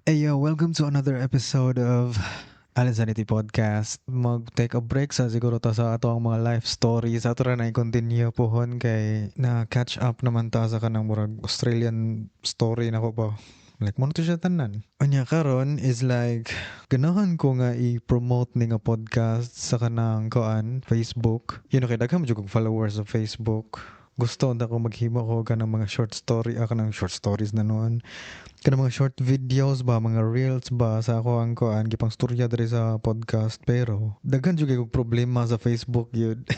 Hey yo, welcome to another episode of Allen Sanity Podcast. Mag-take a break sa siguro ta sa ato ang mga life stories. Ato ra na i-continue pohon kay na catch up naman ta sa kanang murag Australian story nako ba. Like mao to siya tanan. Unya karon is like ganahan ko nga i-promote ni nga podcast sa kanang kuan Facebook. Kay daghan man jud kog followers sa Facebook. Gusto unta ko maghimo ko kanang mga short story, kanang short stories na noon. Kanang mga short videos ba, mga reels ba sa ako ang kuan gipang storya diri sa podcast, pero daghan jud kay kog problema sa Facebook yun.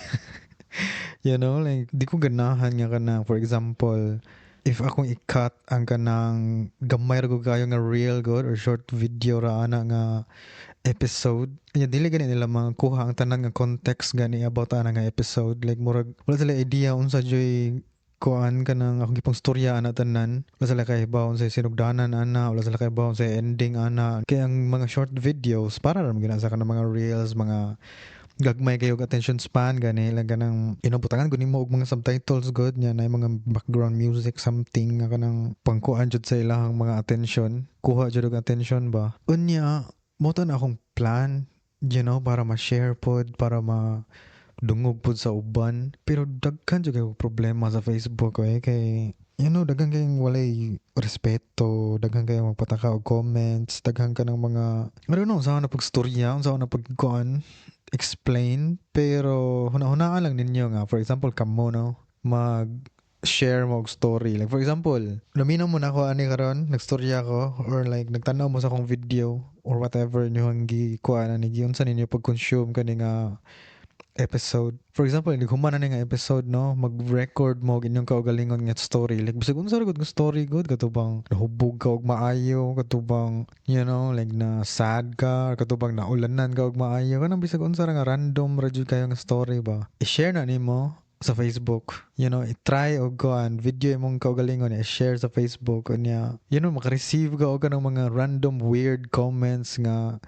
Like di ko ganahan nga kanang, for example, if akong i-cut ang kanang gamay ra gud kayo nga reel gud or short video ra ana nga episode, ya dili gani nila makuha ang tanan nga context gani about ana nga episode. Like murag wala sila idea unsa joy kuan kanang akong gipang storya ana tanan. Wala sila kahibaw unsay sinugdanan ana, wala sila kahibaw unsay ending ana. Kay ang mga short videos para ra man gina sa kanang mga reels, mga gagmay kayo og attention span gani lang, kanang butangan gud nimo og mga subtitles gud nya na mga background music, something nga kanang pangkuan jud sa ilahang mga attention, kuha jud og attention ba. Unya mao to na akong plan para ma-share pod, para ma dungog pod sa uban, pero daghan jud kay problema sa Facebook eh, kay daghan kayong walay respeto, daghan kayong magpataka og comments, daghan ka ng mga, I don't know, unsa na pagstorya, unsa na pagkuan explain, pero huna-hunaan lang ninyo nga, for example, kamo no, mag share mo og story. Like for example, naminaw mo na ako ani karon, nagstorya ko or like nagtan-aw mo sa akong video or whatever inyo ang gikuan ani, giunsa ninyo pag-consume kani nga episode. For example, hindi human na ni nga episode, no? Mag-record mo og inyong kaugalingon nga story. Like, bisag unsa ra gud nga story gud, kato bang nahubog ka og maayo, kato bang, like na sad ka, or kato bang naulanan ka og maayo, kanang bisag unsa ra nga random ra jud kayo nga story ba. I-share na nimo sa Facebook. I-try og kuan video imong kaugalingon, i-share sa Facebook unya. Maka-receive ka og kanang mga random weird comments nga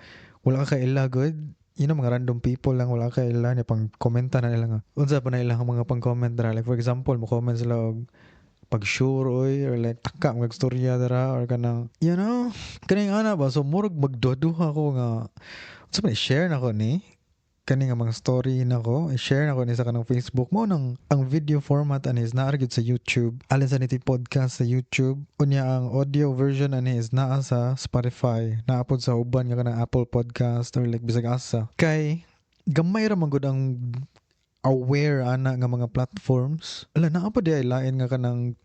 wala ka kaila gud. Mga random people lang, wala ka kaila niya pang komenta na nila nga. Unsa pa na ilang mga pang comment dira? Like for example, mo comment sila og pag sure oy, or like taka mga storya dira, or kanang kaning ana ba. So murag magduha-duha ko nga unsa man, i-share nako ni kani nga mga story nako, i-share nako ni sa kanang Facebook mo nang ang video format ani is naa gyud sa YouTube, Allen Sanity Podcast sa YouTube. Unya ang audio version ani is naa sa Spotify, naa pod sa uban nga kanang Apple Podcast or like bisag asa, kay gamay ra man gud ang aware ana nga mga platforms. Ala, naa pa di ay lain nga kanang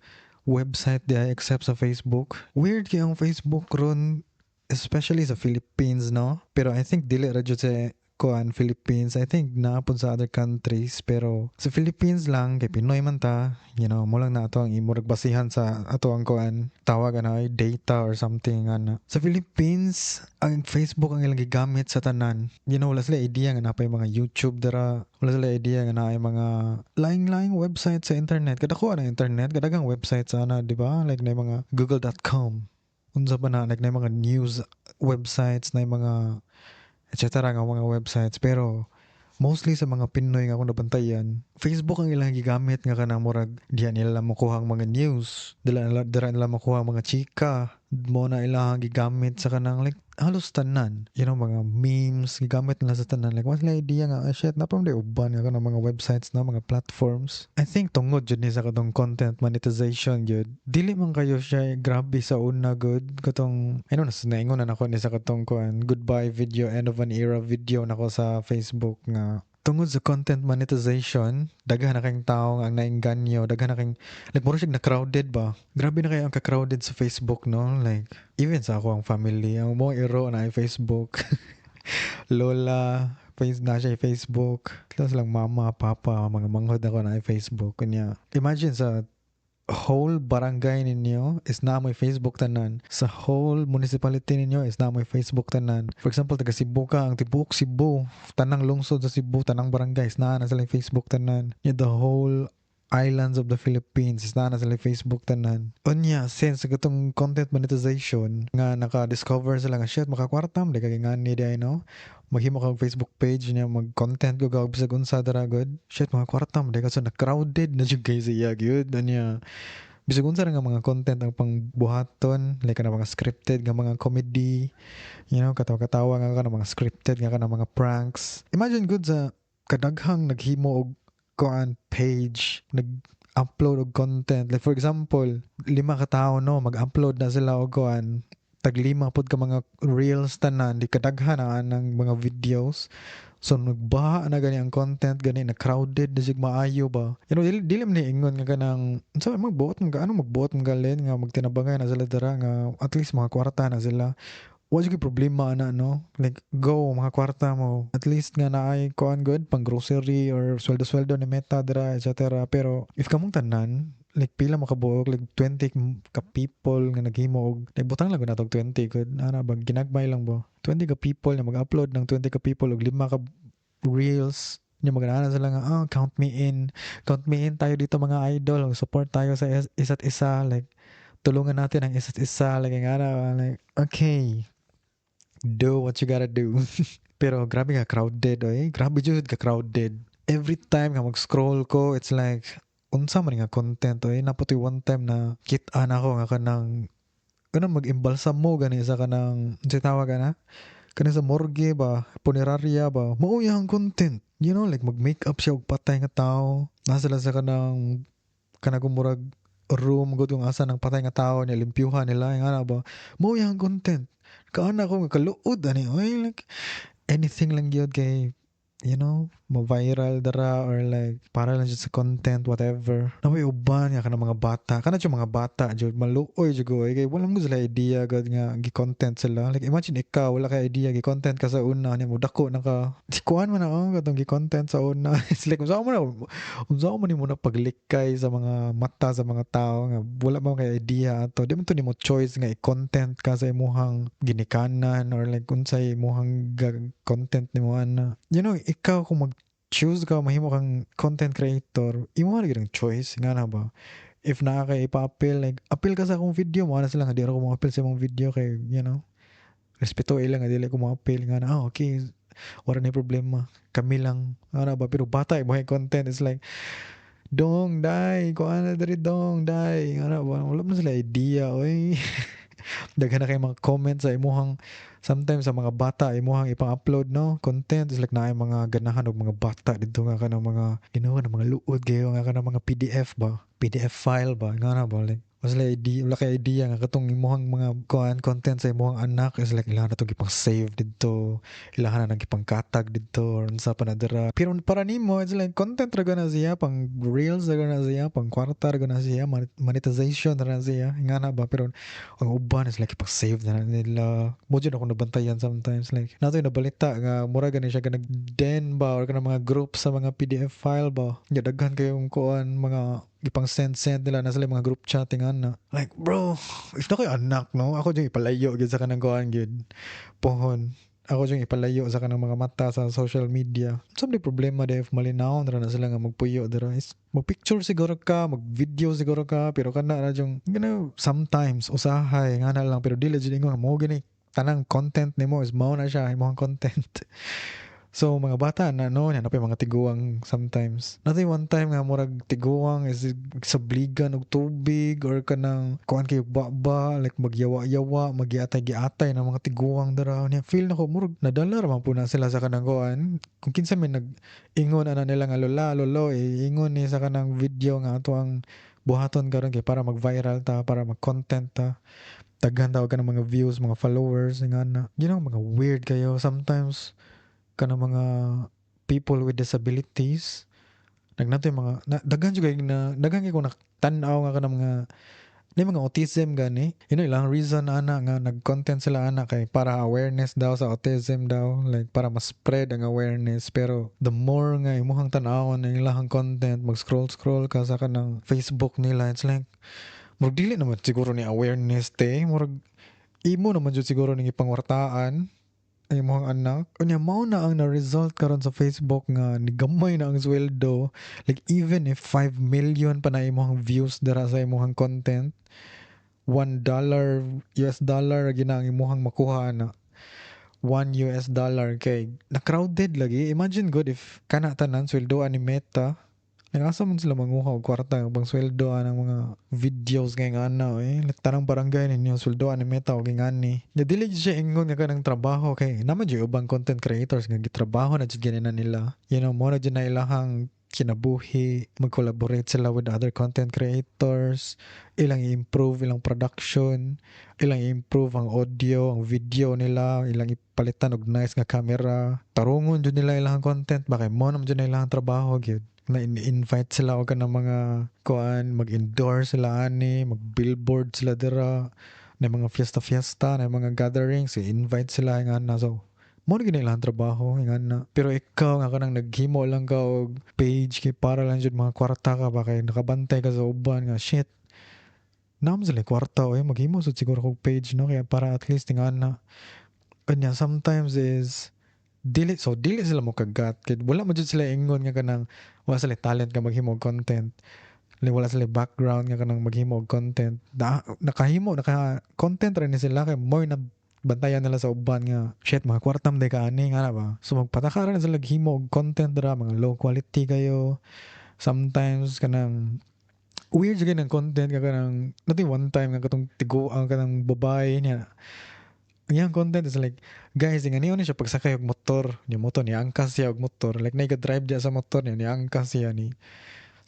website di ay except sa Facebook. Weird kay ang Facebook ron, especially sa Philippines, no? Pero I think dili ra jud sa kuan Philippines. I think naa pod sa other countries, pero sa Philippines lang kay Pinoy man ta, mo lang na ato ang imurag basihan sa ato ang kuan, tawag ana ay data or something ana. Sa Philippines, ang Facebook ang ilang gigamit sa tanan. Wala sila idea nga naa pay mga YouTube dira, wala sila idea nga naay mga laing-laing website sa internet. Kadako ang internet, kadaghang website sa ana, di ba? Like na mga google.com. Unsa pa na, like na mga news websites, na mga et cetera nga mga websites, pero mostly sa mga Pinoy nga akong nabantayan, Facebook ang ilang gigamit nga kanang murag diha nila makuha ang mga news, dira nila makuha ang mga chika, mo na ilang gigamit sa kanang like halos tanan, mga memes gigamit nila sa tanan. Like wala sila idea nga, ah, shit, naa pa man uban nga kanang mga websites na mga platforms. I think tungod jud ni sa katong content monetization jud. Dili man kayo siya grabe sa una gud, katong I know naingon na nako ni sa katong kuan goodbye video, end of an era video nako sa Facebook, nga tungod sa content monetization, daghan na kayong tao ang naingganyo, daghan na kayong, like, mura siya na crowded ba? Grabe na kayo ang ka-crowded sa Facebook, no? Like, even sa ako ang family, ang mo iro na ay Facebook. Lola, face na siya Facebook. Tapos lang mama, papa, mga manghod ako na ay Facebook. Kanya, imagine sa whole barangay ninyo is naa mo'y Facebook tanan. Sa whole municipality ninyo is naa mo'y Facebook tanan. For example, taga Cebu ka, ang tibuok Cebu, tanang lungsod sa Cebu, tanang barangay is naa na sila Facebook tanan. Yeah, the whole islands of the Philippines is naa na sila Facebook tanan. Unya, since katong content monetization nga naka-discover sila nga shit, makakwarta man di kay ngani di ay, no? Maghimo ka og Facebook page niya, mag-content ko og bisag unsa dara gud. Shit, makakwarta man di ka, so na-crowded na jud kay siya gyud. Unya, Bisag unsa ra nga mga content ang pangbuhaton, like kana mga scripted nga mga comedy, katawa-katawa nga kana mga scripted nga kana mga pranks. Imagine gud sa kadaghang naghimo og kuan page, nag upload og content. Like for example, lima ka tawo, no, mag-upload na sila og kuan, tag lima pod ka mga reels tanan, di kadaghan na ang mga videos. So nagbaha na gani ang content gani, na crowded na sig maayo ba. Dili man ni ingon nga kanang unsa magbuot mga ano, magbuot mga galin nga magtinabangay na sila dira nga at least mga kwarta na sila. Wa jud problema ana, no? Like go, mga kwarta mo. At least nga naay kuan gud pang grocery or sweldo-sweldo ni Meta dira, etc. Pero if kamong tanan, like pila makabuok, like 20 ka people nga naghimo og, like butang lang gud natog 20 gud ana ba, ginagmay lang ba, 20 ka people na mag-upload ng 20 ka people og lima ka reels nya, magana sila nga, "Oh, count me in, count me in tayo dito, mga idol, support tayo sa isa't isa, like tulungan natin ang isa't isa," like nga na, like okay, do what you gotta do. Pero grabe ka crowded oy, grabe jud ka crowded. Every time nga mag-scroll ko, it's like unsa man nga content oy. Naa poy one time na kita na ako nga kanang mag-imbalsam mo gani sa kanang unsay tawag ana, kanang sa morgue ba, punerarya ba, mao iyang content. Like mag makeup siya og patay nga tao, nasa sila sa kanang murag room gud kung asa ng patay nga tao niya, limpyuhan nila nga na ba, mao iyang content. Kaana ko nga kaluod ani oy, like anything lang gyud kay ma-viral dara or like para lang jud sa content, whatever. Naa may uban nga kanang mga bata, kana jud mga bata jud, maluoy jud ko kay wala mo sila idea gud nga gi-content sila. Like imagine ikaw, wala kay idea, gi-content ka sa una niya, mo dako na ka. Si kuan man ako katong gi-content sa una. It's like unsa man nimo na paglikay sa mga mata sa mga tao nga wala man kay idea ato. Di man to nimo choice nga i-content ka sa imuhang ginikanan or like unsay imuhang content nimo ana. Ikaw kung mag-choose ka mahimo kang content creator, imo ra gyud ang choice nga na ba. If naa kay ipa-appeal, like appeal ka sa akong video, mo na sila nga di ra ko mo-appeal sa imong video kay respeto ila nga dili ko mo-appeal nga na, ah, okay, wala na problema. Kami lang ana ba. Pero bata mo content is like, "Dong, dai, kuan na diri, dong, dai," ana ba, wala man sila idea oy. Daghan na kay mga comment sa imuhang, sometimes sa mga bata imuhang ipang-upload, no, content is like naay mga ganahan og mga bata didto nga kanang mga Ginoo na mga luod kayo nga kanang mga PDF ba, PDF file ba nga na ba. Like wala sila idea, wala kay idea nga katong imuhang mga kuan content sa imuhang anak is like ilahan na to gipang save didto, ilahan na nang gipangkatag didto or unsa pa na dira. Pero para nimo, it's like content ra na siya, pang reels ra na siya, pang kwarta ra na siya, monetization ra na siya nga na ba. Pero ang uban is like ipang-save na nila. Mo jud ako nabantayan sometimes, like naa toy nabalita nga mura gani siya kanang den ba or kanang mga group sa mga PDF file ba. Ya daghan kayong kuan mga ipang send send nila na sila mga group chatting ana. Like bro, if naa koy anak, no, ako jud ipalayo gyud sa kanang kuan gyud pohon, ako jud ipalayo sa kanang mga mata sa social media. Sa may problema de if malinaw ra na sila nga magpuyo dira is mag-picture siguro ka, mag-video siguro ka, pero kana ra yung sometimes usahay nga na lang, pero dili jud ingon mo gani tanang content nimo is mao na siya imong content. So mga bata na, no, yan pa mga tiguang sometimes. Naa toy one time nga murag tiguang is sabligan og tubig or kanang kuan kay baba, like magyawa-yawa, magiatay-giatay ng mga tiguang dara niya. Feel nako murag nadala ra man po na sila sa kanang kuan. Kung kinsa may nag ingon ana nila nga lola, lolo, eh, ingon ni sa kanang video nga ato ang buhaton karon kay para mag-viral ta, para mag-content ta. Daghan daw ka ng mga views, mga followers, nga na. Mga weird kayo. Sometimes, kanang mga people with disabilities, nagnato yung mga, na, daghan jud kay na, daghan kay ko naktan-aw nga kanang mga, di mga autism gani. Ilang reason ana nga nag-content sila ana kay para awareness daw sa autism daw, like para ma-spread ang awareness. Pero the more nga imuhang tan-awon ang ilahang content, mag-scroll scroll ka sa kanang Facebook nila, it's like murag dili naman siguro ni awareness te, murag imo naman jud siguro ning ipangwartaan ang imong anak. Unya mao na ang na-result karon sa Facebook nga nigamay na ang sweldo. Like even if 5 million pa na imong views dara sa imong content, $1 US dollar gina ang imong makuha na, 1 US dollar, kay na crowded lagi. Imagine good if kana tanan sweldo ni Meta. Nag-asa man sila manguha og kwarta nga pang sweldo ang mga videos kay nga ana eh. Like, tanang barangay ninyo sweldoan ni Meta og ingani. Ya dili jud siya ingon nga kanang trabaho kay naman jud ubang content creators nga gitrabaho na jud gani na nila. Mo na jud na ilahang kinabuhi, mag-collaborate sila with other content creators, ilang i-improve ilang production, ilang i-improve ang audio, ang video nila, ilang ipalitan og nice nga camera. Tarungon jud nila ilang content ba kay mo naman jud na ilang trabaho gyud na in-invite sila og kanang mga kuan, mag-endorse sila ani, mag-billboard sila dira na mga fiesta-fiesta, na mga gatherings, i-invite sila nga na. So mo na gini ilang trabaho nga na. Pero ikaw nga kanang naghimo lang ka og page kay para lang jud mga kwarta ka ba, kay nakabantay ka sa uban nga, "Shit, naa man sila kwarta oy, maghimo sad siguro kog page, no, kaya para at least nga na." Kanya sometimes is dili, so dili sila mo kagat kay wala man jud sila ingon nga kanang wala sila talent nga maghimo og content. Like, wala sila background nga kanang maghimo og content na, nakahimo naka content ra ni sila kay mo na bantayan nila sa uban nga, "Shit, mga kwarta man ka ani," nga na ba. So magpataka ra na sila himo og content ra, mga low quality kayo. Sometimes kanang weird jud ng content nga kanang natin one time nga katong tiguang kanang babae niya, ang iyang content is like, guys, nga niyo ni siya pagsakay og motor niya, motor ni angkas siya og motor, like na drive diya sa motor niya, ni angkas siya, ni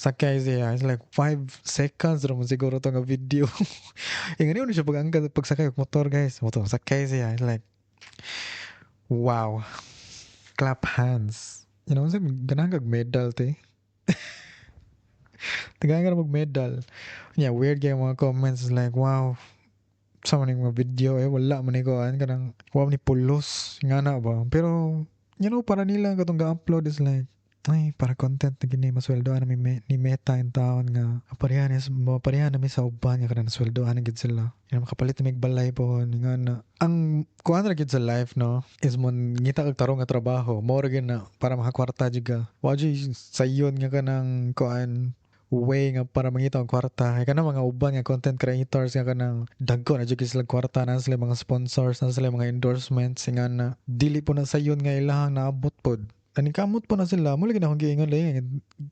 sakay siya. It's like 5 seconds ra man siguro to nga video. Nga niyo ni siya pag angkas, pagsakay og motor, guys, motor sakay siya. It's like, wow, clap hands. Sa ganahan kag medal te. Tagahan ka na mag-medal. Yeah, weird kay mga comments is like, "Wow, sa man mga video eh, wala man ni kuan, kanang wa man ni pulos," nga na ba. Pero para nila katong ga-upload is like, "Ay, para content na gini, masweldoan na ni Meta in taon nga parehan is maparehan na mi sa uban nga kanang nasweldoan na gid sila. Yan, makapalit na mig balay po," nga na. Ang kuan ra gid sa life, no, is mo ngita kag tarong nga trabaho, mo ra gyud na para makakwarta jud ka. Wa jud sayon nga kanang kuan way nga para mangita og kwarta. Kay kanang mga uban nga content creators nga kanang dagko na jud sila kwarta na, sila mga sponsors na, sila mga endorsements nga na, dili po na sayon nga ilahang naabot pod. Ani kamot po na sila mo lagi na akong giingon lagi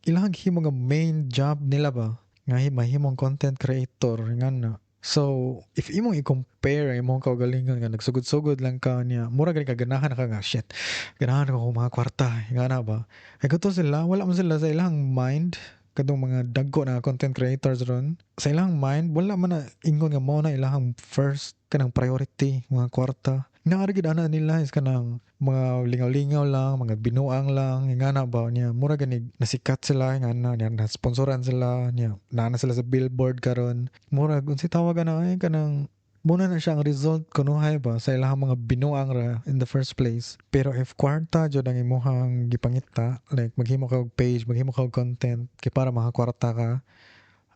ilahang himo nga main job nila ba nga mahimong content creator nga na. So if imong i-compare ang imong kaugalingon nga nagsugod-sugod lang ka niya, mura gani ka ganahan na ka nga, "Shit, ganahan ko mga kwarta," nga na ba. Kay kato sila, wala man sila sa ilang mind, katong mga dagko na content creators ron, sa ilang mind wala man na ingon nga mo na ilahang first kanang priority mga kwarta. Naa ra gid ana nila is kanang mga lingaw-lingaw lang, mga binuang lang, nga na ba niya. Mura gani nasikat sila nga na niya, na sponsoran sila niya, naa na sila sa billboard karon. Mura unsay tawag ana ay kanang muna na siya ang result kunuhay ba sa ilahang mga binuang ra in the first place. Pero if kwarta jud ang imuhang gipangita, like maghimo ka og page, maghimo ka og content kay para makakwarta ka,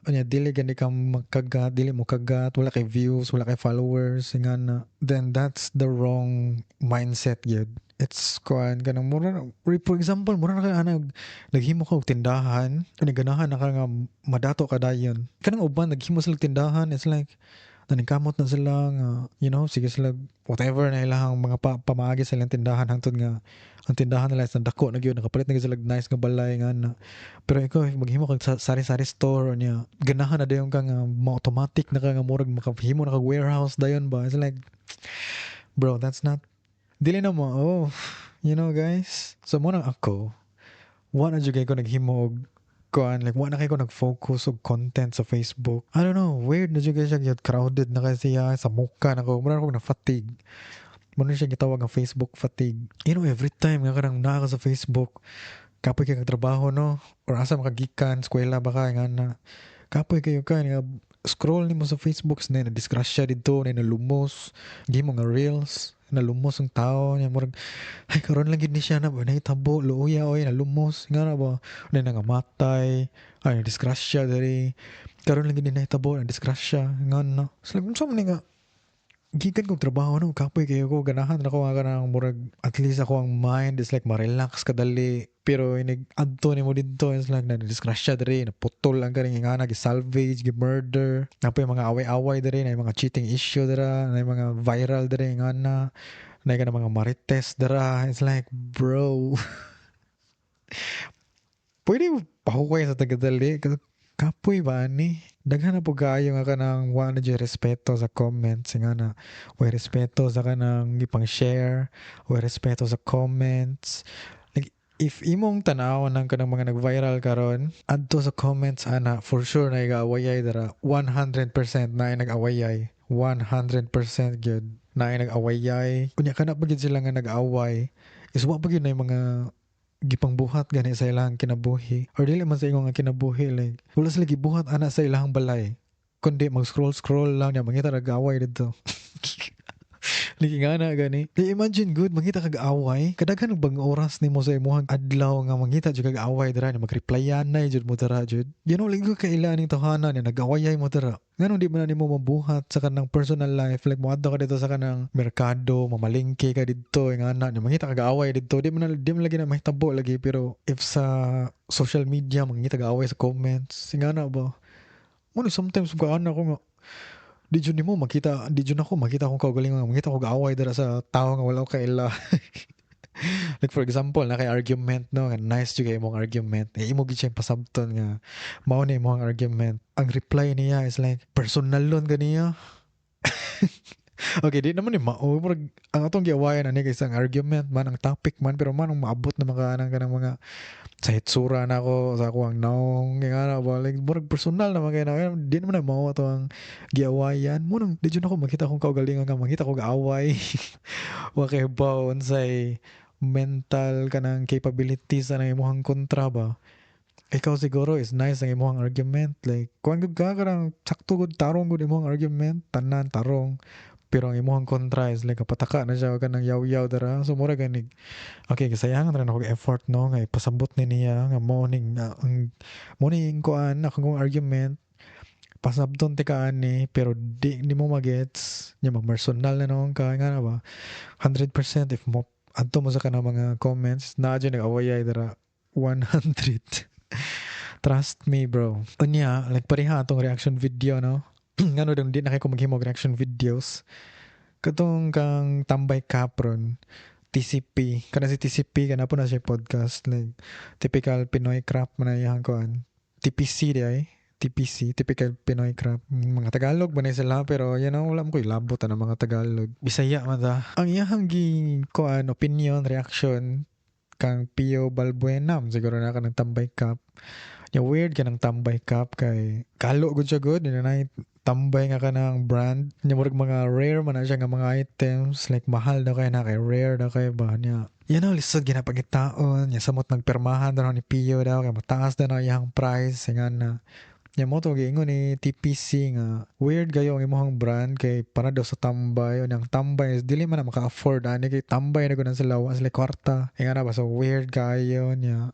unya dili gani ka makagat, dili mo kagat, wala kay views, wala kay followers, nga na, then that's the wrong mindset gyud. It's kuan kanang mura, for example, mura na kay ana naghimo ka og tindahan, unya ganahan na ka nga madato ka dayon. Kanang uban naghimo sila tindahan, it's like naningkamot na sila nga, sige sila, whatever na ilahang mga pamaagi sa ilang tindahan hangtod nga ang tindahan nila is dako na gyud, nakapalit na gyud sila nice nga balay nga na. Pero ikaw, if maghimo kag sari-sari store niya, ganahan na dayon ka nga ma-automatic na ka nga murag makahimo na kag warehouse dayon ba. It's like, bro, that's not, dili na mo, oh, guys. So mo nang ako, wa na jud kay ko naghimo og kuan, like wa na kay ko nag-focus og content sa Facebook. I don't know, weird na jud kay siya gyud, crowded na kay siya sa muka na ko, mura ko na fatigue. Mo na siya gitawag nga Facebook fatigue. Every time nga kanang naa ka sa Facebook, kapoy kay kag trabaho, no, or asa makagikan, eskwela ba ka nga na, kapoy kayo ka nga scroll nimo sa Facebook na disgrasya didto, na nalumos, gihimo nga reels, nalumos ang tao niya, murag, "Ay, karon lang gid ni siya na ba nahitabo, luoya oy, nalumos," nga na ba, na nangamatay, ay, disgrasya diri, karon lang gid ni nahitabo na disgrasya nga na. So like, unsa man ni nga gikan kog trabaho, no, kapoy kayo ko, ganahan ra ko nga kanang murag at least ako ang mind is like ma-relax kadali. Pero inig adto nimo didto is like na disgrasya diri, naputol ang kaning ingana, gi-salvage, gi-murder, napoy mga away-away diri, na mga cheating issue dira, na mga viral diri ingana, na ka mga marites dira. It's like, bro, Pwede mo pahukay sa tagadali. Kapoy ba ani? Daghan na po kaayo nga kanang wa na jud respeto sa comments nga na way respeto sa kanang ipang share, way respeto sa comments. Like, if imong tan-awon ang kanang mga nag-viral karon, adto sa comments ana, for sure na nag-awayay dara. 100% na nag-awayay. 100% gyud na nag-awayay. Unya kana pa gyud sila nga nag-away is wa pa gyud na mga gipangbuhat gani sa ilang kinabuhi or dili man sa ingon nga kinabuhi, like wala sila gibuhat ana sa ilang balay kundi mag scroll scroll lang niya, mangita ra away didto. Lagi nga na gani. Di imagine good, mangita kag away. Kadaghan bang oras nimo sa imong adlaw nga mangita jud kag away dira ni mag-replyan na jud mo dira jud. Like kaila ning tawhana ni nag-awayay mo dira. Nganong di man na nimo mabuhat sa kanang personal life? Like moadto ka dito sa kanang merkado, mamalingke ka didto nga ana ni mangita kag away didto. Di man lagi na mahitabo lagi, pero if sa social media mangita kag away sa comments, nga na ba? Mo sometimes ka ana ko nga di jud nimo makita, di jud ako makita akong kaugalingon nga mangita ko away dira sa tawo nga wala ko kaila. Like for example, na kay argument, no, nga nice jud kay imong argument, eh, imo gid siya pasabton nga mao na imong argument. Ang reply niya is like personalon ganiya. Okay, di naman ni mao, murag ang atong giawayan ani kay isang argument man ang topic man, pero man ang maabot na mga anang kanang mga sa hitsura na ako sa ako ang naong nga na ba, like murag personal naman kay na di naman na mao ato ang giawayan mo. Nang di jud ako makita akong kaugalingon nga mangita ko gaaway. Wa kay ba unsay mental kanang capabilities sa imong kontra ba. Ikaw siguro is nice ang imong argument, like kuan gud ka, kanang sakto gud, tarong gud imong argument, tanan tarong, pero ang imong kontra is like pataka na siya kanang yaw-yaw dara. So mura ganig, okay, kasayangan ra nako effort, no, nga ipasabot ni niya nga mo ning ang mo ning kuan akong argument, pasabton ti ka ani, pero di nimo magets nya, personal na noon ka nga na ba. 100% if mo adto mo sa kanang mga comments na dyan nag-awayay dara, 100, trust me, bro. Unya, like pareha atong reaction video, no, ngano dong di na kay ko maghimo reaction videos katong kang Tambay Capron TCP kana. Si TCP kana po na siya podcast, like Typical Pinoy Crap man iyang kuan. TPC di ay TPC, Typical Pinoy Crap. Mga Tagalog man sila, pero wala mo ko ilabot ang mga Tagalog. Bisaya man ta. Ang iyahang gi kuan opinion, reaction kang Pio Balbuena siguro na kanang Tambay Cup. Ya, weird ka ng Tambay Cup kay kalo gud siya gud na tambay nga kanang brand nya, murag mga rare man na siya nga mga items, like mahal daw kay na kay rare daw kay ba niya. Lisod ginapangitaon nya, samot nagpermahan daw ni Pio daw kay mataas daw na iyang price nga na nya. Mo to giingon ni TPC nga weird kayo ang imong brand kay para daw sa tambay, unyang tambay is dili man na maka-afford ani kay tambay na gud sila, wa sila kwarta nga na ba. So weird kayo niya.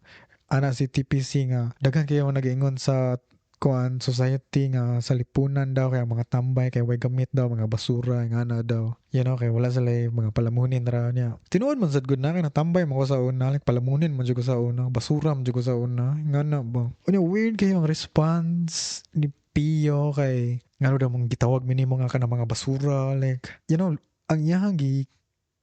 Ana si TPC nga daghan kayo nag-ingon sa kuan society nga sa lipunan daw kay mga tambay kay way gamit daw, mga basura nga na daw, kay wala sila mga palamunin ra niya. Tinuod man sad gud na kay natambay man ko sa una, like palamunin man jud ko sa una, basura man jud ko sa una nga na ba. Unya weird kayo ang response ni Pio kay ngano daw mong gitawag minimo nga kanang mga basura. Like ang iyahang gi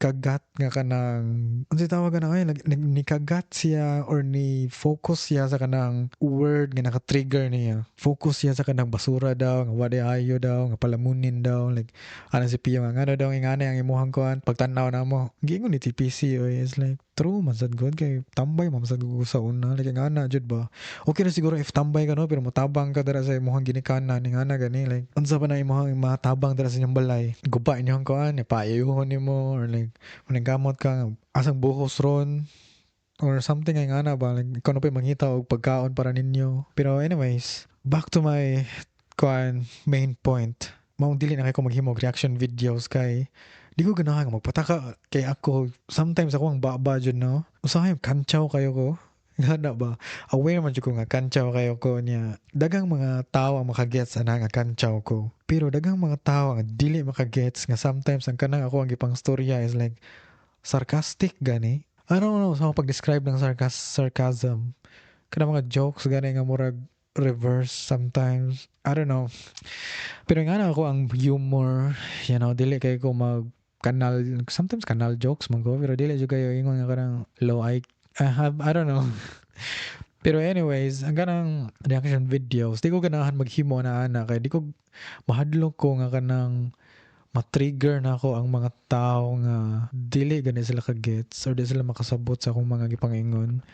kagat nga kanang unsay tawag na ay ni kagat siya or ni focus siya sa kanang word nga naka-trigger niya. Focus siya sa kanang basura daw nga wala ayo daw nga palamunin daw. Like ana si Pio nga ngano daw ingani ang imuhang kuan pagtan-aw namo. Giingon ni TPC, oy, is like true man sad gud kay tambay man sad gud sa una, like nga na jud ba. Okay na siguro if tambay ka, no, pero motabang ka dara sa imuhang ginikanan nga na gani. Like unsa pa na imuhang matabang dara sa inyong balay, guba inyong kuan, paayuhon nimo or like maningkamot ka asang buhos ron or something ay nga na ba. Like ikaw na pa mangita og pagkaon para ninyo. Pero anyways, back to my kuan main point, maong dili na kay ko maghimo og reaction videos kay di ko ganahan nga magpataka kay ako. Sometimes ako ang baba jud, no, usahay kantsaw kayo ko nga na ba. Aware man jud ko nga kantsaw kayo ko niya. Daghang mga tao ang makagets ana nga kantsaw ko, pero daghang mga tao ang dili makagets nga sometimes ang kanang ako ang gipang storya is like sarcastic gani. I don't know sa pag-describe ng sarcasm, kanang mga jokes gani nga murag reverse sometimes. I don't know, pero nga na ako ang humor, dili kay ko mag kanal, sometimes kanal jokes man ko, pero dili jud kayo ingon nga kanang low I have, I don't know. Pero anyways, ang kanang reaction videos, di ko ganahan maghimo na ana kay di ko, mahadlok ko nga kanang ma-trigger na ako ang mga tao nga dili gani sila ka-gets or di sila makasabot sa akong mga gipangingon.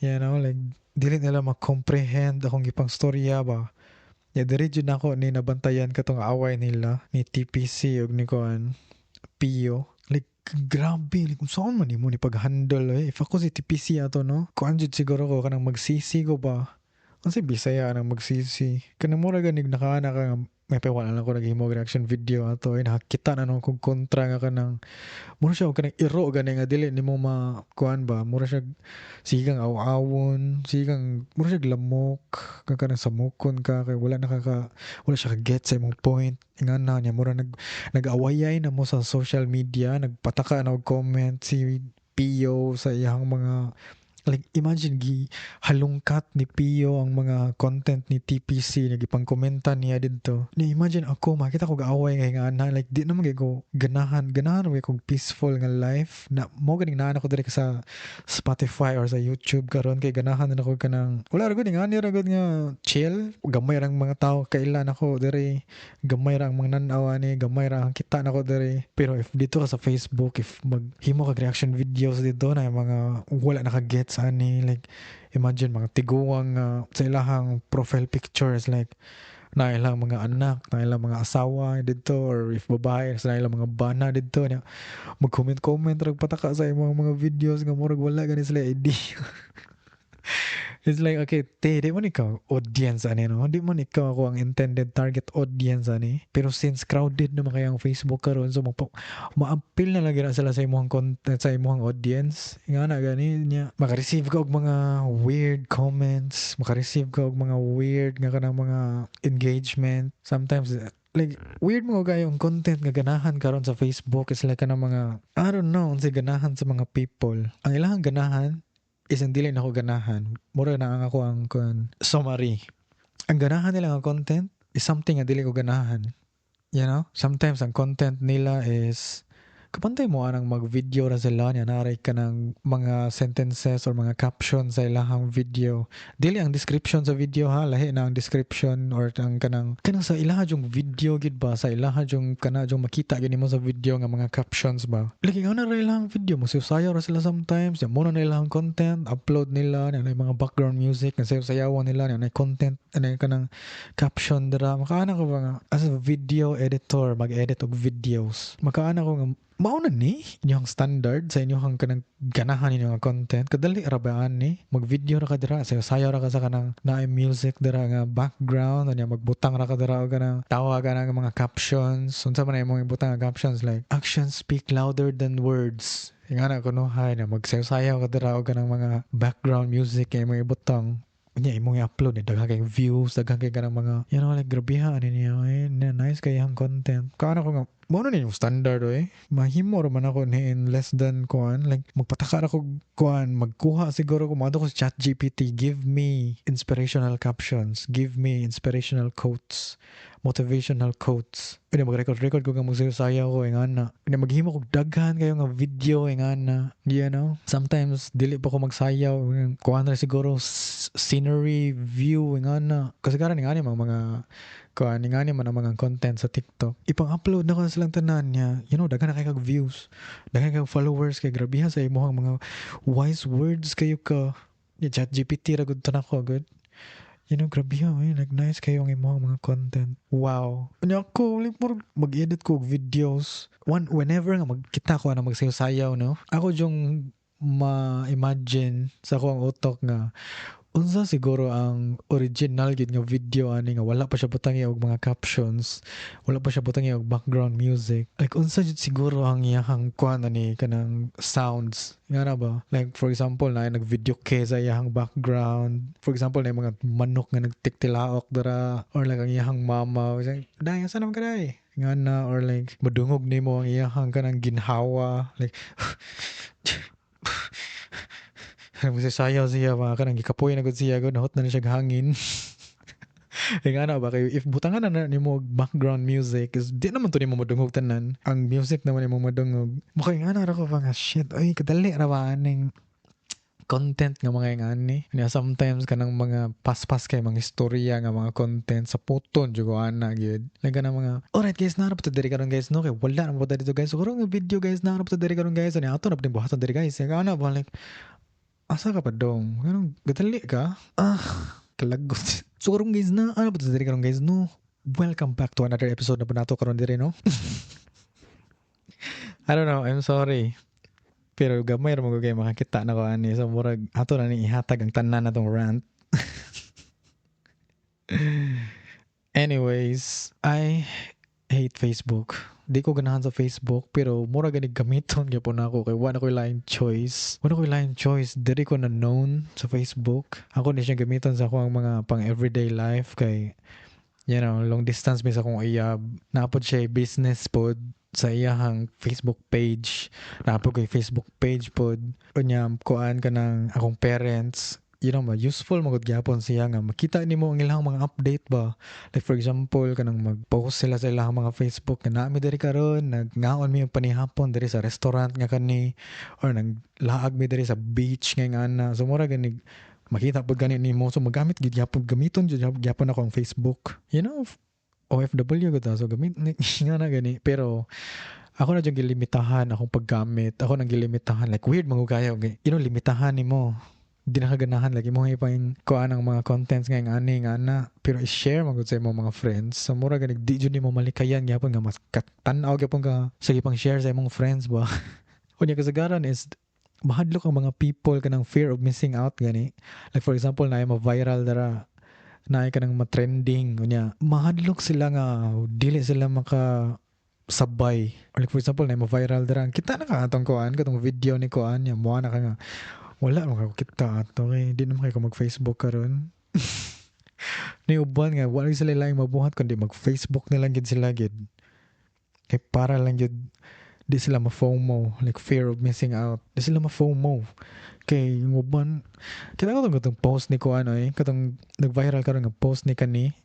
Like dili nila ma-comprehend akong gipang storya ba. Ya, diri jud nako ni nabantayan katong away nila ni TPC ug ni kuan, Pio. Like grabe, like kung saan man nimo ni pag-handle eh. If ako si TPC ato, no, kuan jud siguro ko, kanang magsisi ko ba. Unsay Bisaya nang magsisi? Kanang mura ganig nakaana ka nga may pa, wala lang ko naghimo og reaction video ato ay nakakita na nung kung kontra nga kanang mura siya og kanang iro gani nga dili nimo ma kuan ba, mura siya sige kang aw-awon, sige kang mura siya lamok ka, kanang samukon ka kay wala na ka, wala siya ka get sa imong point. Ingana niya, mura nag-awayay na mo sa social media, nagpataka na og comment si Pio sa iyang mga, like imagine gi halungkat ni Pio ang mga content ni TPC, nagipang-komenta niya didto. Ni imagine ako makita ko gaaway nga ingana, like di naman ko ganahan, ganahan ko peaceful nga life na mo ganing naa ko diri sa Spotify or sa YouTube karon kay ganahan na ako kanang wala ra gud ngani ra gud nga chill, gamay ra ang mga tao kailan ako diri, gamay ra ang mga nan-aw ani, gamay ra ang kita nako diri. Pero if dito ka sa Facebook, if maghimo kag reaction videos dito na yung mga wala naka-gets ani, like imagine mga tiguang sa ilahang profile pictures, like na ilang mga anak, na ilang mga asawa didto, or if babae sa ilang mga bana didto niya, mag-comment comment rag pataka sa imong mga videos nga murag wala gani sila idea. It's like, okay, te, di man ikaw audience ani, no? Di man ikaw ako ang intended target audience ani. Pero since crowded naman kaya ang Facebook karon, so ma-appeal na lagi na sila sa imong content, sa imong audience. Nga na gani niya, maka-receive ka og mga weird comments, maka-receive ka og mga weird nga kanang mga engagement. Sometimes like weird mo kayo ang content nga ganahan karon sa Facebook is like kanang mga, I don't know unsay ganahan sa mga people. Ang ilahang ganahan is ang dili na ako ganahan. Mura na ang ako ang kun summary. Ang ganahan nila nga content is something nga dili ko ganahan. Sometimes ang content nila is kapantay mo anang mag-video ra sila niya, naray ka ng mga sentences or mga captions sa ilahang video. Dili ang description sa video ha, lahi na ang description or ang kanang sa ilaha yung video gid ba, sa ilaha yung kana yung makita gid nimo sa video nga mga captions ba. Lagi nga na ra ilahang video mo sayaw ra sila sometimes, ya mo na ilahang content, upload nila na mga background music nga sayaw-sayawan nila na content na kanang caption dira. Makaana ko ba nga as a video editor, mag-edit og videos, makaana ko nga mao na ni inyong standard sa inyong kanang ganahan ninyo nga content. Kadali ra ba ani? Mag-video ra ka dira, sayo sayaw ra ka sa kanang naay music dira nga background, anya magbutang ra ka dira og kanang tawa ka nga mga captions. Unsa man imong ibutang nga captions, like "Actions speak louder than words," ingana kuno hay na magsayaw-sayaw ka dira og kanang mga background music kay imong ibutang. Unya imong i-upload ni daghan kay views, daghan kay kanang mga like grabeha ani niya eh, nice kay ang content. Kaano ko nga mao na yung standard eh. Mahimo ra man ako ni in less than kuan, like magpataka ra ko kuan, magkuha siguro ko, moadto ko sa ChatGPT, "Give me inspirational captions, give me inspirational quotes, motivational quotes." Unya mag-record record ko nga magsayaw ko ingana. Unya maghimo ko daghan kayo nga video ingana. Sometimes dili pa ko magsayaw, kuan ra siguro scenery view ingana. Kasi karon ingani mga kuan, ingani man ang mga content sa TikTok. Ipang-upload na ko na silang tanan niya. Daghan na kay kag views. Daghan kag followers kay grabihan sa imong mga wise words kayo ka. Yeah, ChatGPT ra gud to nako gud. Grabe eh. Like, nice kayo ang imong mga content. Wow. Unya ako, like, murag mag-edit ko og videos. One, whenever nga magkita ko na magsayaw-sayaw, no? Ako yung ma-imagine sa ako ang utok nga unsa siguro ang original gid nga video ani nga wala pa siya butangi og mga captions, wala pa siya butangi og background music. Like unsa jud siguro ang iyahang kuan ani, kanang sounds nga na ba? Like for example, na nag-video kay sa iyahang background. For example, na mga manok nga nagtiktilaok dara or like ang iyahang mama, "Day, asa naman ka day?" nga na, or like madungog nimo ang iyahang kanang ginhawa, like sayaw siya mga kanang gikapoy na gud siya gud, nahot na ni siya hangin. Nga na ba kay if butangan na nimo og background music is di naman to nimo madungog tanan. Ang music naman nimo madungog. Mukha nga na ra ko ba nga shit ay kadali ra ba aning Content nga mga ingani. Nya sometimes kanang mga paspas kay mga istorya nga mga content sa puton jud ko ana gyud. Like kanang mga, "Alright guys, naa ra ta diri karon, guys, no, kay wala na mo dito, guys. So karon nga video, guys, naa ra ta diri karon, guys. Ano ato na pud buhaton diri, guys?" Kaya ana ba, like asa ka pa dong? Ganong gadali ka? Ah, kalagot. So karon, guys, naa pa ta diri karon, guys, no. Welcome back to another episode na po nato karon diri, no. I don't know, I'm sorry. Pero gamay ra mo kay makakita na ko ani. So murag ato na ni ihatag ang tanan natong rant. Anyways, I hate Facebook. Di ko ganahan sa Facebook, pero mura gani gamiton gyapon nako kay wala ko'y laing choice. Wala ko'y laing choice. Diri ko na known sa Facebook. Ako ni siya gamiton sa akong mga pang everyday life kay long distance mi sa akong uyab. Naa pod siya business pod sa iyahang Facebook page. Naa pod ko'y Facebook page pod. Unya kuan kanang akong parents, ma useful magud gyapon siya nga makita nimo ang ilang mga update ba. Like for example, kanang mag-post sila sa ilang mga Facebook nga naa mi diri karon, nagngaon mi og panihapon diri sa restaurant nga kani or naglaag mi diri sa beach nga ana. So mura gani makita pud gani nimo. So magamit gid gyapon, gamiton jud gyapon ako ang Facebook. OFW ko ta, so gamit nga na gani, pero ako na jud gilimitahan akong paggamit. Ako nang gilimitahan, like weird man kayo. Limitahan nimo. Di na ka ganahan lagi mo ipang kuan ang mga contents nga ani nga ana, pero i-share man gud sa imong mga friends. So mura gani di jud nimo malikayan gyapon nga mas tan-aw gyapon ka sige pang share sa imong friends ba. Unya kasagaran is mahadlok ang mga people kanang fear of missing out gani. Like for example, na ma-viral dara, naay kanang ma-trending, unya mahadlok sila nga dili sila maka sabay. Or like for example, na ma-viral dara, kita na ka atong kuan katong video ni kuan niya, mo na ka nga wala man ka kita ato kay di naman kay ko mag-Facebook karon. Ni uban nga wala sila laing mabuhat kundi mag-Facebook na lang gid sila gid. Kay para lang gid di sila ma-FOMO, like fear of missing out. Di sila ma-FOMO. Kay yung uban, kita ko katong post ni ko ano eh, katong nag-viral karon nga post ni kani.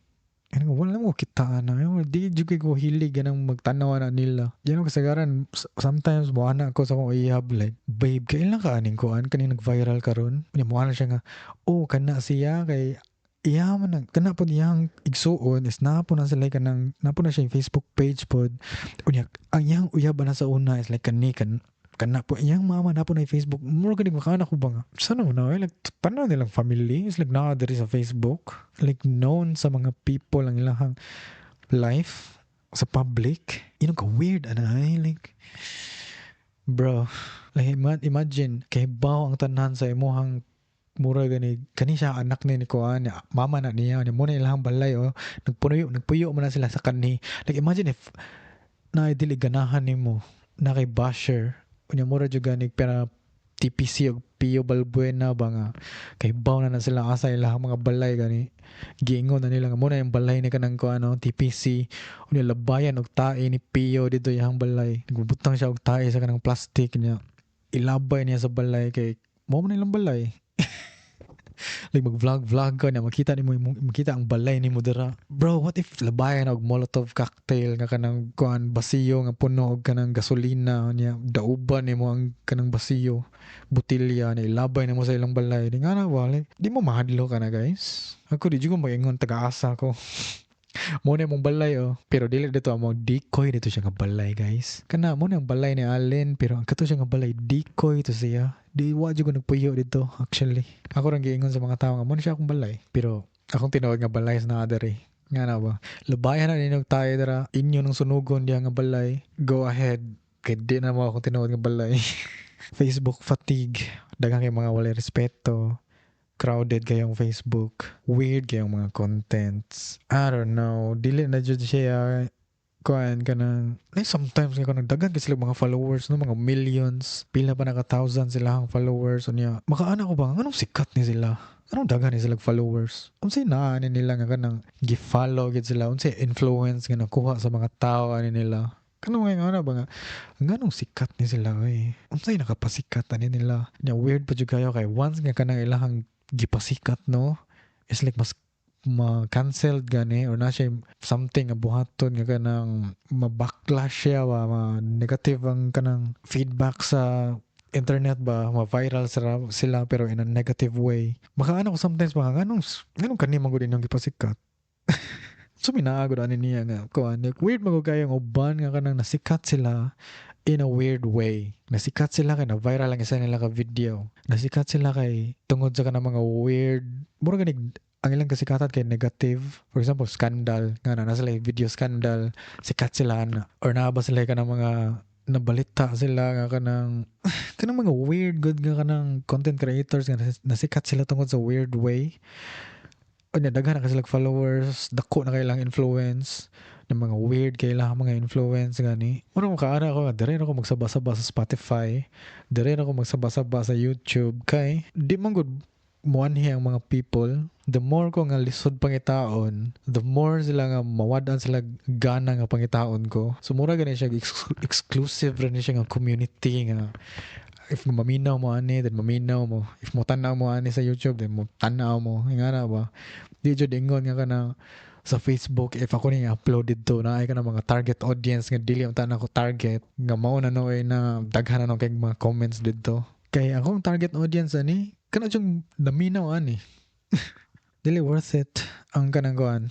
Ano, wala mo kita na. Di jud kay ko hilig ganang magtanaw na nila. Yan ang kasagaran, sometimes mo ana ko sa akong uyab, like, "Babe, kailan ka aning kuan kani nag-viral karon?" Nya mo ana siya nga, "Oh, kana siya kay iya man nang kana pod iyang igsuon is naa po na sila kanang naa po na siya yung Facebook page pod." Unya ang iyang uyab na sa una is like kani kan kana po iyang mama naa po na Facebook. Mura gani makana ko ba nga sana mo na eh, like tanan nilang family is like naa diri sa Facebook, like known sa mga people ang ilahang life sa public. Ka weird ana ay, like bro, like imagine kay baw ang tanan sa imuhang mura gani kani siya anak ni kuan, mama na niya niya mo na ilang balay, oh, nagpuyo nagpuyo man na sila sa kani. Like imagine if na dili ganahan nimo na kay basher, unya mura jud gani pero TPC og Pio Balbuena ba nga kay baw na na sila asa ilang mga balay gani, giingon na nila nga mo na yung balay ni kanang ko ano TPC. Unya labayan og tae ni Pio dito iyang balay, nagbutang siya og tae sa kanang plastic niya, ilabay niya sa balay kay mo man ilang balay. Like mag-vlog vlog ka na makita nimo makita ang balay nimo dira. Bro, what if labayan og Molotov cocktail nga kanang kuan basiyo nga puno og kanang gasolina, niya dauban nimo ang kanang basiyo botelya na ilabay nimo sa ilang balay? Di nga na ba, like, di mo mahadlok ka na, guys? Ako di jud ko moingon taga-asa ko. Mo na imong balay, oh. Pero dili dito ang decoy dito siya nga balay, guys. Kana mo na ang balay ni Allen, pero ang kato siya nga balay decoy to siya. Di wa jud ko nagpuyo dito actually. Ako rang giingon sa mga tao nga mo na siya akong balay. Pero akong tinuod nga balay sa naa diri. Nga na ba? Labayan na ninyo tayo dara. Inyo nang sunugon diya nga balay. Go ahead. Kay di na mo akong tinuod nga balay. Facebook fatigue. Daghang kay mga walay respeto. Crowded kayong Facebook. Weird kayong mga contents. I don't know. Dili na jud siya kuan kanang eh, sometimes nga kanang daghan kay sila mga followers, no, mga millions, pila pa naka thousand sila ang followers. Unya makaana ko ba anong sikat ni sila, anong daghan ni sila followers, unsay naa ani nila nga kanang gi-follow gid sila, unsay influence nga nakuha sa mga tao ani nila, kanang nga ana ba nga nganong sikat ni sila oy, unsay nakapasikat ani nila? Nya weird pa jud kayo kay once nga kanang ilahang gipasikat, no, it's like mas ma-cancelled gani or na siya something nga buhaton nga kanang ma-backlash siya ba, ma-negative ang kanang feedback sa internet ba, ma-viral sila pero in a negative way. Makaano ko sometimes ba, nganong kani man gud inyong gipasikat? So minaagod ani niya nga kuan, like, weird man gud kayo uban nga kanang nasikat sila in a weird way. Nasikat sila kay na viral ang isa nila ka video. Nasikat sila kay tungod sa kanang mga weird, mura ganig ang ilang kasikatan kay negative. For example, scandal nga na sila video scandal, sikat sila ana. Or naa ba sila kanang mga nabalita sila nga kanang mga weird good nga kanang content creators nga nasikat sila tungod sa weird way. Unya daghan na kasi sila followers, dako na kay ilang influence, ng mga weird kay ilang mga influence gani. Mura mo kaana ako nga dire ako magsaba-saba sa Spotify, dire ako magsaba-saba sa YouTube kay di man gud muanhi ang mga people. The more ko nga lisod pangitaon, the more sila nga mawad-an sila gana nga pangitaon ko. So mura gani siya exclusive ra ni siya nga community nga if maminaw mo ani, then maminaw mo. If mo tan-aw mo ani sa YouTube, then mo tan-aw mo. Nga na ba, di jud ingon nga kana sa Facebook, if ako ni upload didto, naay ka na mga target audience nga dili man ko target nga mao na no na daghan na no kay mga comments didto, kay akong target audience ani kana jung naminaw ani. Dili worth it ang kanang kuan,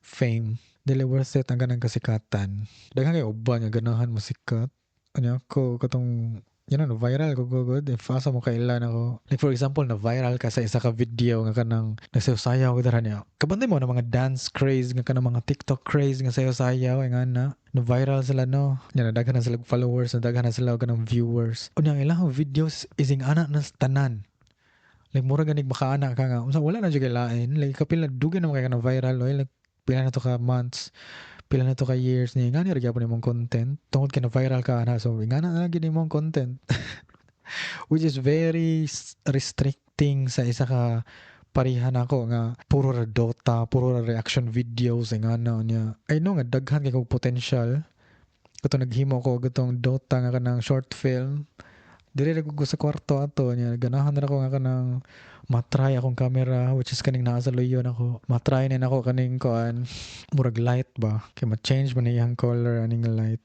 fame. Dili worth it ang kanang kasikatan. Daghan kay uban nga ganahan mo sikat. Ano ako katong viral ko gud, if asa mo kailan ako. Like, for example, na viral ka sa isa ka video nga kanang nagsayaw ko dara niya. Kabantay mo na mga dance craze nga kanang mga TikTok craze nga sayaw-sayaw nga na na viral sila, no. Nya daghan na sila followers, na daghan na sila kanang viewers. Unya ang ilang videos ising ana na tanan. Like mura ganig makaana ka nga unsa, wala na jud kay lain. Like kapila dugay na kay ka na viral oy, like pila na to ka months, pila na to ka years ni nga ni ra gyapon imong content tungod kay na viral ka ana, so ingana na gyud imong content, which is very restricting sa isa ka pareha nako nga puro ra Dota, puro ra reaction videos nga na niya. I know nga daghan kay kog potential. Kato naghimo ko gatong Dota nga kanang short film. Diri ra ko sa kwarto ato niya. Ganahan ra ko nga kanang matry akong camera, which is kaning naa sa luyo nako. Matry ni nako kaning kuan, murag light ba, kay ma-change man iyang color aning light.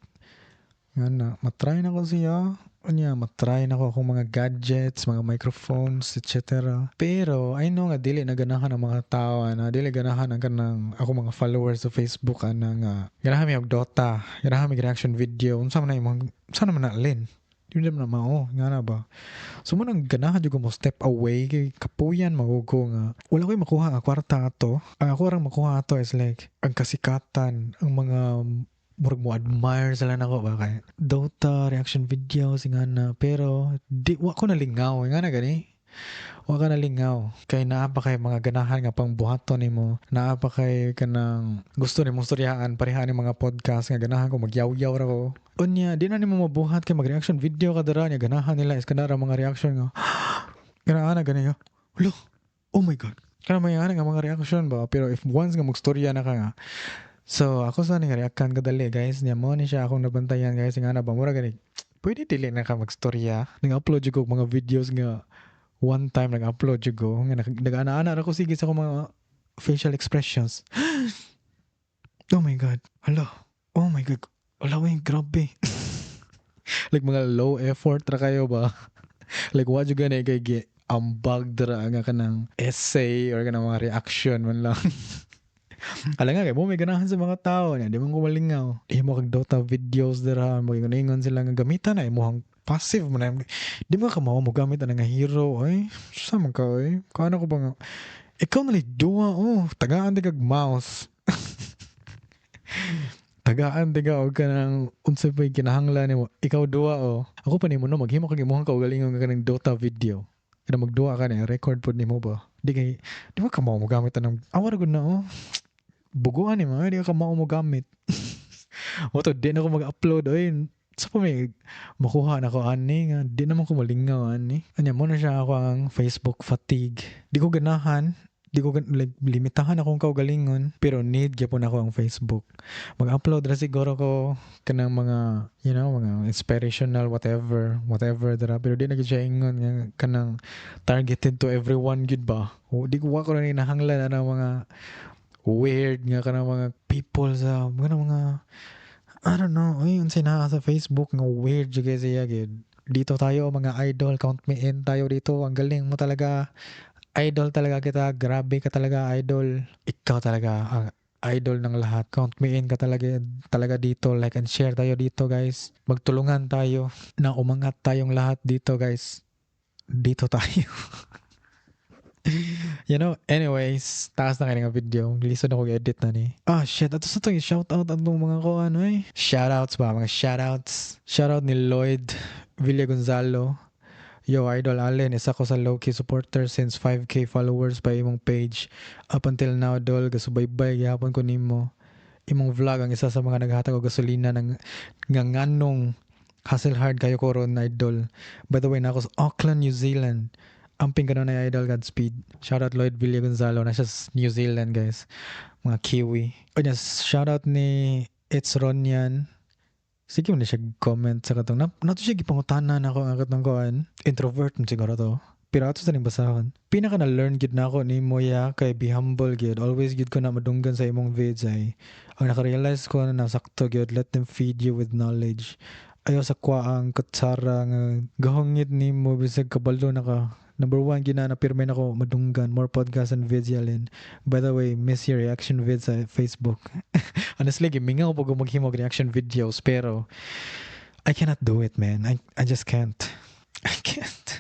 Nga na matry nako siya. Unya matry nako akong mga gadgets, mga microphones, etc. Pero I know nga dili na ganahan ang mga tao ana, dili ganahan ang kanang ako mga followers sa Facebook ana nga ganahan mi og Dota, ganahan mi reaction video. Unsa man na imong, unsa naman na alin? Di naman na mao, nga na ba? So mo nang ganahan jud ko mo step away kay kapuyan magugo nga wala ko'y makuha nga kwarta ato. Ang ako rang makuha ato is like ang kasikatan, ang mga murag mo admire sila nako ba kay Dota reaction videos nga na, pero di wa ko nalingaw nga na gani. Wa ka nalingaw kay naa pa kay mga ganahan nga pangbuhaton nimo, naa pa kay kanang gusto nimo storyahan, pareha ni mga podcast nga ganahan ko magyaw-yaw ra ko. Unya di na nimo mabuhat kay mag-reaction video ka dara niya, ganahan nila is kanara mga reaction nga kana ana gani nga, "Hala, oh my God," kana may ana nga mga reaction ba. Pero if once nga magstorya na ka nga. So ako sa ning reaction kadali, guys, niya mo ni siya akong nabantayan, guys, nga na ba mura gani pwede dili na ka magstorya. Nag-upload jud ko mga videos nga one time nag-upload jud ko nga nag-ana-ana ra ko sige sa akong mga facial expressions. "Oh my God. Hala. Oh my God. Hala, wey, grabe." Like mga low effort ra kayo ba? Like wa jud gani kay gi ambag dira nga kanang essay or kanang mga reaction man lang. Kala nga kay mo may ganahan sa mga tao niya, di man ko malingaw. Himo kag Dota videos dira, moingon-ingon sila nga gamitan na imong passive mo na. Di mo ka mao mo gamit ana nga hero ay. Sa man ka ay. Kaano ko ba nga ikaw na duwa, oh, tagaan di kag mouse. Tagaan di ka og kanang unsay pa'y kinahanglan nimo. Ikaw duwa, oh. Ako pa nimo no maghimo kag imong kaugalingon nga kanang Dota video. Kana magduwa ka ni record pod nimo ba. Di kay di ba ka mao mo gamit anang awa ra gud na, oh. Buguan nimo, di ka mao mo gamit. Mo to di na ko mag-upload oy. Sa pa may makuha na ko ani nga di naman ko malingaw ani. Anya mo na siya ako ang Facebook fatigue. Di ko ganahan, di ko like limitahan akong kaugalingon, pero need gyapon ako ang Facebook. Mag-upload ra siguro ko kanang mga mga inspirational whatever whatever dira, pero di na gyud siya ingon nga kanang targeted to everyone gyud ba. O, di ko wa ko na nahanglan ana mga weird nga kanang mga people sa mga I don't know, ay unsay naa sa Facebook nga weird jud kay siya gyud. Dito tayo, mga idol, count me in tayo dito. Ang galing mo talaga. Idol talaga kita. Grabe ka talaga, idol. Ikaw talaga ang idol ng lahat. Count me in ka talaga, talaga dito. Like and share tayo dito, guys. Magtulungan tayo na umangat tayong lahat dito, guys. Dito tayo. Anyways, taas na kaayo nga video. Lisod ako edit na ni. Ah, shit. Ato sa itong shout out atong mga ko ano eh. Shoutouts ba? Mga shoutouts. Shoutout ni Lloyd Villa Gonzalo. "Yo, Idol Allen, isa ko sa low-key supporter since 5K followers pa imong page. Up until now, dol, gasubaybay gihapon ko nimo. Imong vlog ang isa sa mga naghatag og gasolina ng nga nganong hustle hard kayo ko ron, idol. By the way, naa ko sa Auckland, New Zealand. Amping ka na, idol, Godspeed." Shoutout Lloyd Villa Gonzalo. Nasa New Zealand, guys. Mga Kiwi. O yes, shoutout ni It's Ronyan. Sige mo na siya comment sa katong na to siya gipangutana na ako ang katong kuan. Introvert man siguro to. Pero ato sa ning basahon. "Pinaka na learn gid nako nimo ya kay be humble gid. Always gid ko na madunggan sa imong vids ay. Ang naka-realize ko na sakto gid, let them feed you with knowledge. Ayaw sa kwa ang kutsara nga gahungit nimo bisag kabalo na ka. Number one gina na pirmi nako madunggan. More podcast and vids, Yalin. By the way, miss your reaction vids sa Facebook." Honestly, gimingaw po ko maghimo og reaction videos, pero I cannot do it, man. I just can't. I can't.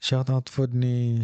Shout out pod ni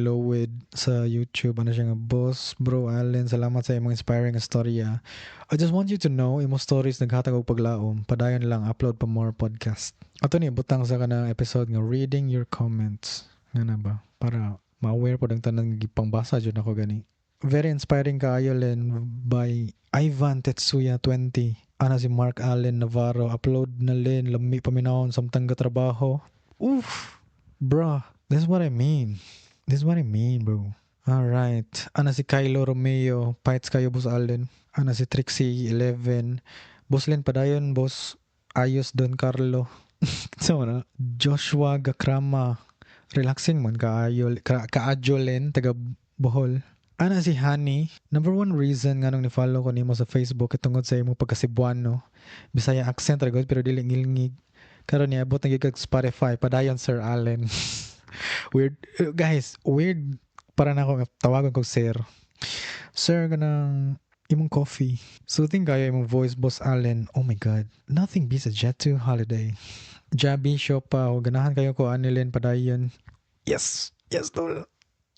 Lowed sa YouTube. Ano siya nga, "Boss, Bro Allen, salamat sa imong inspiring istorya. I just want you to know, imong stories naghatag og paglaom. Padayon lang, upload pa more podcast." Ato ni butang sa kanang episode nga reading your comments. Nga na ba? Para ma-aware pod ang tanan gipangbasa jud ako gani. "Very inspiring kaayo, Len," by Ivan Tetsuya 20. Ana si Mark Allen Navarro, "Upload na, Len, lami paminawon samtang gatrabaho." Oof! Bruh, this is what I mean. This is what I mean, bro. Alright. Ana si Kylo Romeo, "Fights kayo, Boss Allen." Ana si Trixie 11. "Boss Len, padayon, boss. Ayos Don Carlo." So, ano? Joshua Gakrama. "Relaxing man kaayo ka, kaadyo, Len, taga Bohol." Ana si Honey, "Number one reason nganong ni-follow ko nimo sa Facebook tungod sa imong pagka-Cebuano. Bisaya accent ra gud pero dili ngilngig. Karon niabot na gyud kag Spotify. Padayon, Sir Allen." Weird guys, weird para na ako tawagan kog sir. Sir, kanang imong coffee. "Soothing kayo imong voice, Boss Allen." Oh my God. Nothing beats a Jet2 holiday. Jabi Shopa, "Ganahan kayo ko ani, Len, padayon." Yes. Yes, tol.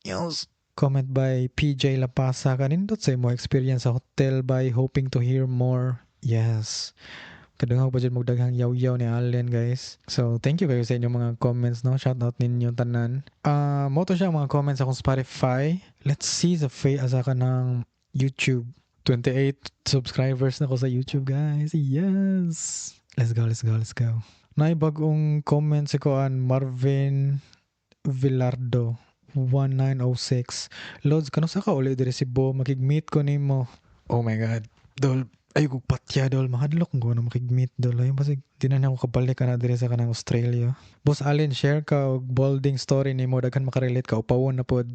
Yes. Comment by PJ Lapasa. "Kanindot sa imo experience sa hotel by hoping to hear more." Yes. Kadungag pa dyan magdaghang yaw-yaw ni Allen, guys. So, thank you kayo sa inyong mga comments, no? Shout out ninyo tanan. Mao to siya ang mga comments akong Spotify. Let's see sa asa ka ng YouTube. 28 subscribers na ko sa YouTube, guys. Yes! Let's go, let's go, let's go. Naay bagong comment si Koan Marvin Villardo 1906. "Lods, kanus-a ka uli diri Cebu? Makig-meet ko nimo." Oh my God. Dol, ay kog patya, dol. Mahadlok ko na makig-meet, dol. Ay, basig di na ako kabalik ka na diri sa kanang Australia. "Boss Allen, share ka og balding story nimo, daghan makarelate ka, upawon na pod."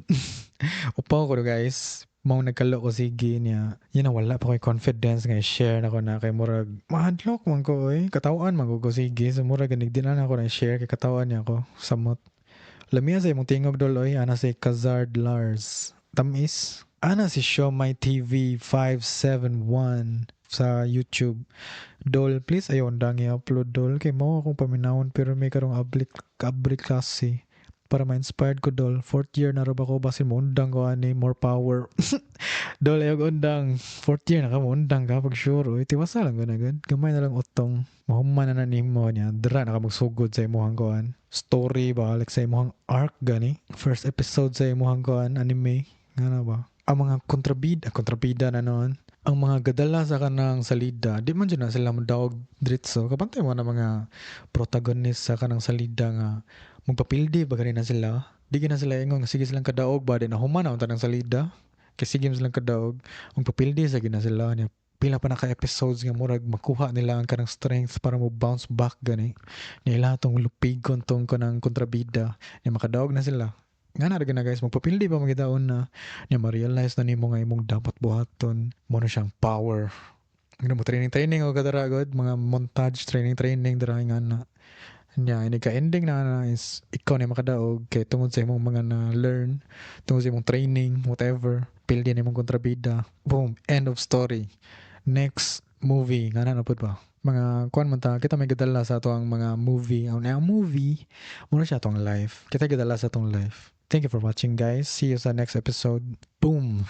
Upaw ko, guys. Mao nagkalo ko sige niya. Yun na wala pa ko'y confidence nga i-share na ko na kay murag mahadlok man ko oy. Katawhan man ko sige. So murag ganig di na ako na i-share kay katawhan niya ako. Samot. "Lamiya sa imong tingog, dol oy," ana si Kazard Lars. Tamis. Ana si Show My TV 571 sa YouTube. "Dol, please ayaw undang i-upload, dol. Kay mao akong paminawon pero may karong ablik, abrik klase. Para ma-inspired ko, dol. Fourth year na ra ba ko, basin mo undang ko ani, more power." Dol, ayaw undang. Fourth year na ka, mo undang ka pag sure. Uy, tiwasa lang ko na gud. Gamay na lang utong. Mahuman na na nimo niya. Dra na ka magsugod sa imuhang kuan. Story ba? Like sa imuhang arc gani. First episode sa imuhang kuan anime. Nga na ba? Ang mga kontrabida, kontrabida na noon. Ang mga gadala sa kanang salida, di man dyan na sila madaog diretso. Kapantay mo na mga protagonist sa kanang salida nga magpapildi ba na sila. Di na sila ingon nga sige silang kadaog ba di na human na unta ng salida. Kay sige silang kadaog, magpapildi sa gina sila niya. Pila pa na ka episodes nga murag makuha nila ang kanang strength para mo bounce back gani. Niya ila tong lupigon tong kanang kontrabida. Niya makadaog na sila. Nga na na guys, magpapildi pa magitaon na niya ma-realize na nimo nga imong dapat buhaton mo na siyang power. Ano mo training training o kadara god mga montage training training dara nga na. Nya ini ka ending na na is ikaw na makadaog kay tungod sa imong mga na learn, tungod sa imong training, whatever, pildi na imong kontrabida. Boom, end of story. Next movie nga na pud ba? Mga kuan man ta, kita may gadala sa ato ang mga movie. Ang movie muna siya atong life. Kita gadala sa atong life. Thank you for watching, guys. See you sa next episode. Boom.